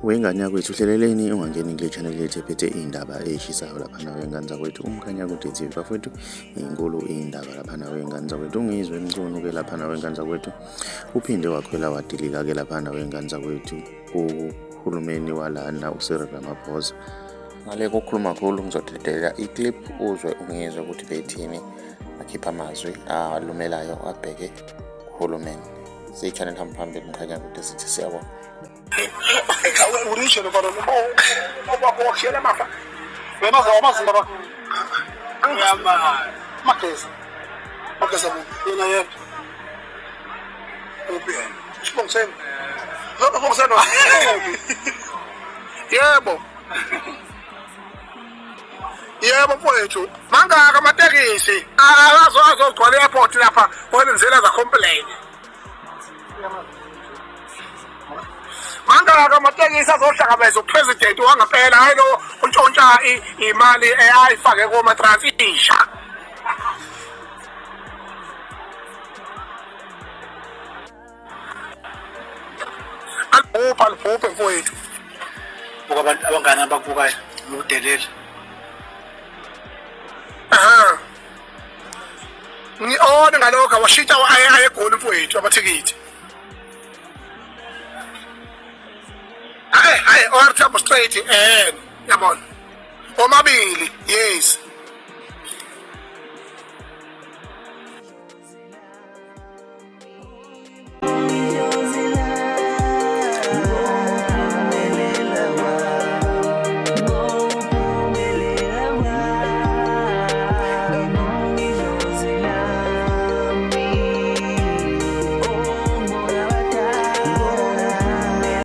Wengane yakwethu hleleleni ungangeni kule channel yethu ephethe iy'ndaba ey'shisayo laphana wengane zakwethu uMkhanyakude TV bafowethu inkulu iy'ndaba laphana wengane zakwethu ungizwe emcuno-ke laphana wengane zakwethu uphinde wakhwela wadilika-ke laphana wengane zakwethu kuhulumeni walana uCyril Ramaphosa. Ngale kokukhuluma kakhulu ngizodedela iclip uzwe ungizwe ukuthi bethini akhipha amazwi alumelayo abheke kuhulumeni. Siyi-channel hamba phambili Mkhanyakude sithi siyabonga. Urishe lo balo owakhiyela amafa wena wamazinga bakho mageza mageza yena yedwa uphi yena sibongiseni sibongiseni yebo yebo mfowethu mangaka amatekisi azogcwala i-airport lapha wenzela za-complain Mangaka amatekisi azohlangabeza upresident wangempela hayi lo untshontsha imali ayifake koma-trans isha. Alibhubha alibhubhe mfowethu. Buka abantu abangani abakubukayo nokudelela. Aha. Ngi-one ngalokho awashintsha aye eGoli mfowethu amathikithi. Hayi hayi OR Tambo straight eh yabona. Omabili yes.